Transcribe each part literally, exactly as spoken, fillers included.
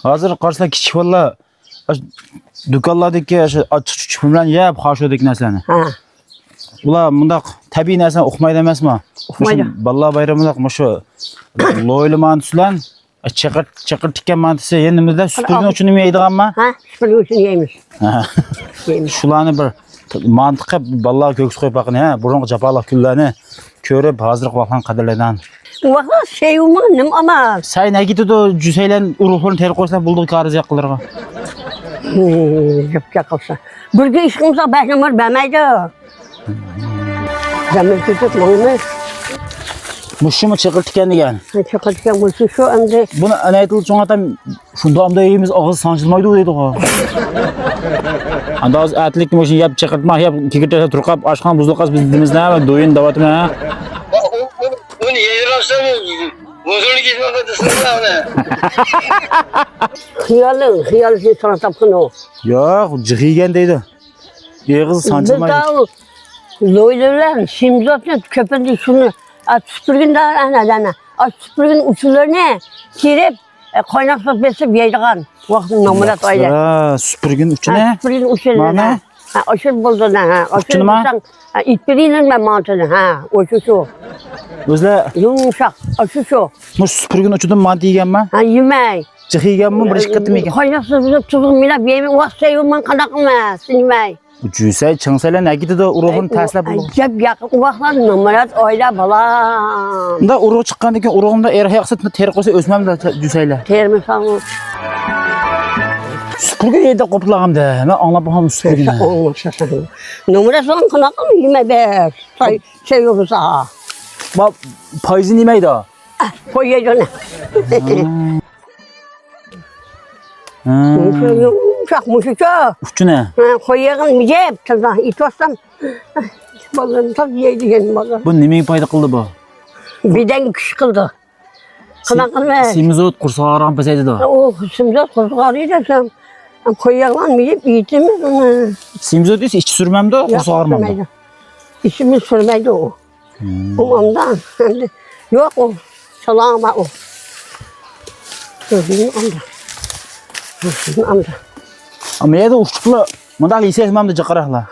ھازىر قارىسا، كىچىك بالىلار ئاشۇ دۇكانلاردىكى ئاشۇ ئاچچىق چۈچۈك بىلەن يەپ، خاشۇدىكى نەرسىلەرنى. ھە. ئۇلار مۇنداق تەبىئىي نەرسىنى ئۇقمايدۇ ئەمەسمۇ؟ ئۇقمايدۇ. مۇشۇ بالىلار بايرىمىدا مۇشۇ لويلا مانتىسى بىلەن چېقىر، چېقىر تىككەن مانتىسى، يەنە نېمىدە سۈپۈرگىنى ئۇچىنى يەيدىغانما؟ ھە، سۈپۈرگىنى ئۇچىنى يەيمىز. ھە. يەيمىز. شۇلارنى بىر مانتا قىلىپ، بالىلارغا كۆرگۈزۈپ قويۇپ باققىن، ھە، بۇرۇنقى جاپالىق كۈنلەرنى كۆرۈپ، ھازىرقى ۋاقىتلارنى قەدىرلەيدىغان. ئۇ ۋاقىتلار سەيۋىمۇ نېمە ئامان؟ سەي نەگە كېتىدۇ، جۈسەيلەن ئۇرۇقلىرىنى تېرىپ قويسا بولدى، كارىزى ياققىلىرىغا. ھىم، گەپكە قالسا. بىرگە ئىش قىلمىساق، بەشنى بىر بەرمەيدۇ. زەمبىل تۇتۇپ ماڭىمىز. مۇشۇمۇ چېقىر تىكەن دېگەن. ھە، چېقىر تىكەن مۇشۇ شۇ ئەمدى. بۇنى ئەنەيتىل چوڭ ئاتام شۇنداق ئەمدى يەيمىز، ئاغزى سانجىلمايدۇ دەيدىغۇ. ئەمدى ھازىر ئەتىلىكتە مۇشۇنى يەپ چېقىرتما يەپ كېكىرتەسە تۇرقاپ ئاشخانا بۇزۇلۇپ قالسا بىز دېمىز نە، دويۇن دەۋاتىمەن ھە. ئۇنى يېيىۋالسام، ھۇزۇرلۇق كېتىۋاتقان دېسىڭىز ئۇنى. خىيالىڭ، خىيال سېنى ساڭا تاپقىنى ئۇ. ياق، جىق يېگەن دەيدۇ. ئېغىز سانجىلمايدۇ. بىز داۋۇ لويلا بىلەن سېمىزوتنى كۆپىنچە شۇنى، ئا، سۈپۈرگىنى دەۋەر، ئەنە، ئەنە. ئا، سۈپۈرگىنى ئۇچىلىرىنى تېرىپ، ئە، قايناق سۇ بېسىپ يەيدىغان ۋاقىت نامرات ئايلار. سۈپۈرگىنى ئۇچىنى؟ ھە، سۈپۈرگىنى ئۇچىلىرىنى. مانا. ھە، ئاشۇ بولدى، ھە. ئاشۇ ئۇچىنىما؟ دېسەڭ، ھە، ئېيتىپ بېرەيلىمۇ مەن مانتىنى، ھە، ئاشۇ شۇ. ئۆزلە. يۇمشاق، ئاشۇ شۇ. مۇشۇ سۈپۈرگىنى ئۇچىدىن مانتا يېگەنما؟ ھە، يېمەي. جىق يېگەنمۇ، بىر ئىككى قېتىم يېگەن. قايناق سۇ بىلەن تۇزغا مىلاپ يەيمەن، ۋاق سەي يوقمەن، قانداق قىلىمەن، سىنىمەي. جۈسەي، چىڭسەيلەر نەگە كېتىدۇ، ئۇرۇقلىرىنى تەسلەپ بولىدۇ. ئەجەب ياقى، ئۇ ۋاقىتلار نامرات ئائىلە بالا. ئۇنداق ئۇرۇق چىققاندىن كېيىن ئۇرۇقنى ئېرىق ياقسا تېرىپ قويسا ئۆسمەمدۇ جۈسەيلەر؟ تېرىمىساڭمۇ. سۈپۈرگە يېدى قوپلىغاندا، مەن ئاڭلاپ باقمام سۈپۈرگىنى. نامرات بولغان قانداق قىلىمەن، يېمەي بەر. سەي، سەي يوق بولسا. پايىزى نېمەيدۇ؟ قوي يەيدۇ ئۇنى. ھە. مۇشۇ يۇمشاق مۇشۇچە. ئۇچىنى؟ ھە، قوي يېغىن يەپ، تازا ئېتىۋاتسام. بالىلىرىم تازا يەيدىغان بالىلار. بۇ نېمىگە پايدا قىلدى بۇ؟ بەدەنگە كۈچ قىلدى. قانداق قىلىمىز؟ سېمىزوت قورساق ئاغرىقنى پەسەيتىدۇ. ئۇ سېمىزوت قورساق ئاغرىيدۇ دېسەم، قوي يېغىنى يەپ ئېتىمىز ئۇنى. سېمىزوت دېسە ئىچى سۈرمەمدۇ، قورساق ئاغرىمامدۇ؟ ياق، سۈرمەيدۇ. ئىچىمىز سۈرمەيدۇ ئۇ. ھىم. ئۇ ئاندا ئەمدى يوق ئۇ. سالاڭ بار ئۇ. ئۆزىنى ئاندا. ئۆزىنى ئاندا. ئەمما يەردە ئۇچۇپلا مۇنداق يېسەك مامدا جىقراقلا.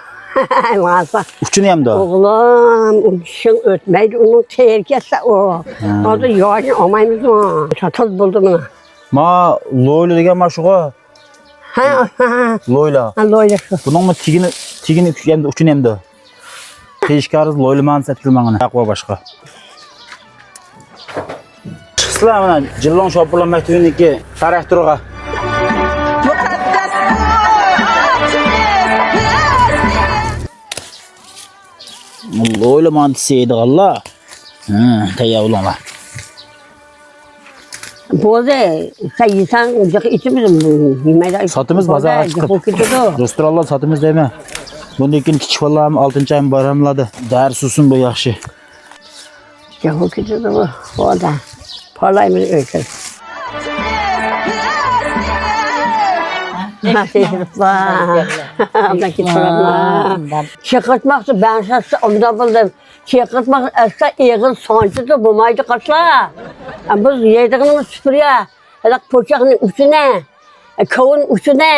ماڭسا. ئۇچىنى يەمدۇ. ئوغلۇم، ئۇ چىشىڭ ئۆتمەيدۇ، ئۇنىڭ تېرى كەتسە ئۇ. ھە. ھازىر ياغنى ئالمايمىزمۇ؟ شاتال بولدى مانا. ما لويلا دېگەن ما شۇغۇ. ھە، ھە، ھە. لويلا. ھە، لويلا شۇ. بۇنىڭمۇ تېگىنى، تېگىنى يەمدۇ، ئۇچىنى يەمدۇ. قېشىكارىز لويلىمان سەتكىل ماڭىنا. ھەق ۋە باشقا. چىقسىلا مانا جىللوڭ شوپۇرلار مەكتىۋىنىڭكى تىراكتورىغا. لويلا مانتىسى يەيدىغانلار. ھە، تەييار بولۇڭلار. بولدى، سەن يېسەڭ جىق ئىچىمىز، يېمەيلا. ساتىمىز بولدى، بازارغا چىقىپ. جىق بولۇپ كېتىدۇ. رېستورانلار ساتىمىز دەيمەن. بۇندىن كېيىن كىچىك بالىلارمۇ ئالتىنچى ئايمۇ باراملادا. دەرس سۇسۇن بۇ ياخشى. جىق بولۇپ كېتىدۇ بۇ، بولدى. پالايمىز ئۆيگە. ھە، كېتىۋاتىمەن. چېقىرتماقچى بەڭشەتسە ئۇنداق بولدى. چېقىرتماق ئەسلا ئېغىر سانچىدا بولمايدۇ قاسلا. بىز يەيدىغىنىمىز سۈپۈرگە، ھېلىقى پوچاقنى ئۈستىنى، كاۋۇن ئۈستىنى،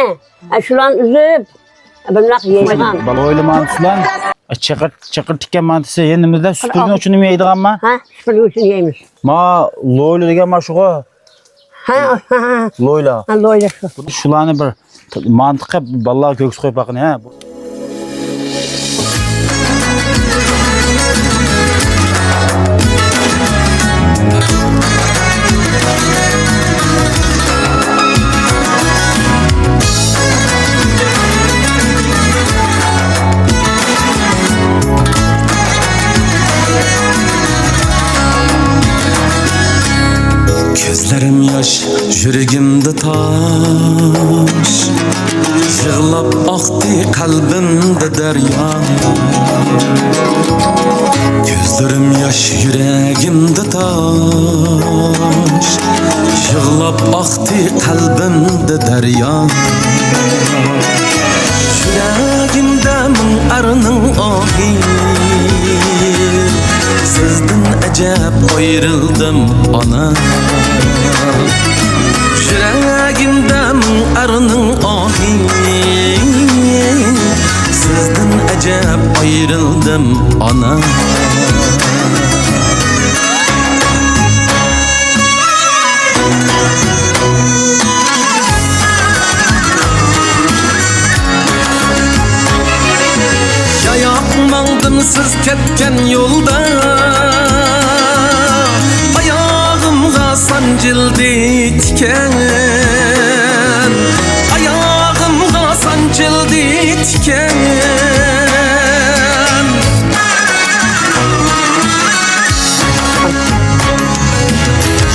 شۇلارنى ئۈزۈپ، بۇنداق يەيدىغان. لويلا مانتىسى بىلەن چېقىر، چېقىر تىككەن مانتىسى، يەنە نېمىدە سۈپۈرگىنى ئۈچۈن نېمە يەيدىغانما؟ ھە، سۈپۈرگىنى ئۈچۈن يەيمىز. ما لويلا دېگەن ما شۇغۇ. ھە، ھە، ھە. لويلا. ھە، لويلا شۇ. شۇلارنى بىر مانتا قىلىپ، بالىلارغا كۆرگۈزۈپ قويۇپ باققىن، ھە. كۆزلىرىم ياش، يۈرىكىمدە تاش، يىغلاپ ئاقتى قەلبىمدە دەريا. كۆزلىرىم ياش، يۈرەگىمدە تاش، يىغلاپ ئاقتى قەلبىمدە دەريا. يۈرەگىمدە مىڭ ئەرنىڭ ئاھى، سىزدىن ئەجەب ئايرىلدىم ئانا. يۈرەك كۆڭلۈمدە مىڭ ئەرنىڭ ئاھى، سىزدىن ئەجەب ئايرىلدىم، ئانا. ياياق ماڭدىم سىز كەتكەن يولدا، ئاياغىمغا سانجىلدى تىكەن، ئاياغىمغا سانجىلدى تىكەن.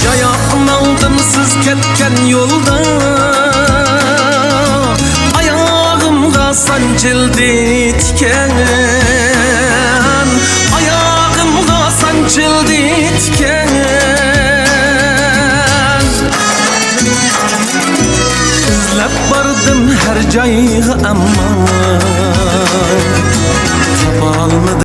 ياياق ماڭدىم سىز كەتكەن يولدا، ئاياغىمغا سانجىلدى تىكەن، ئاياغىمغا سانجىلدى تىكەن. ئىزلەپ باردىم ھەر جايغا، ئەمما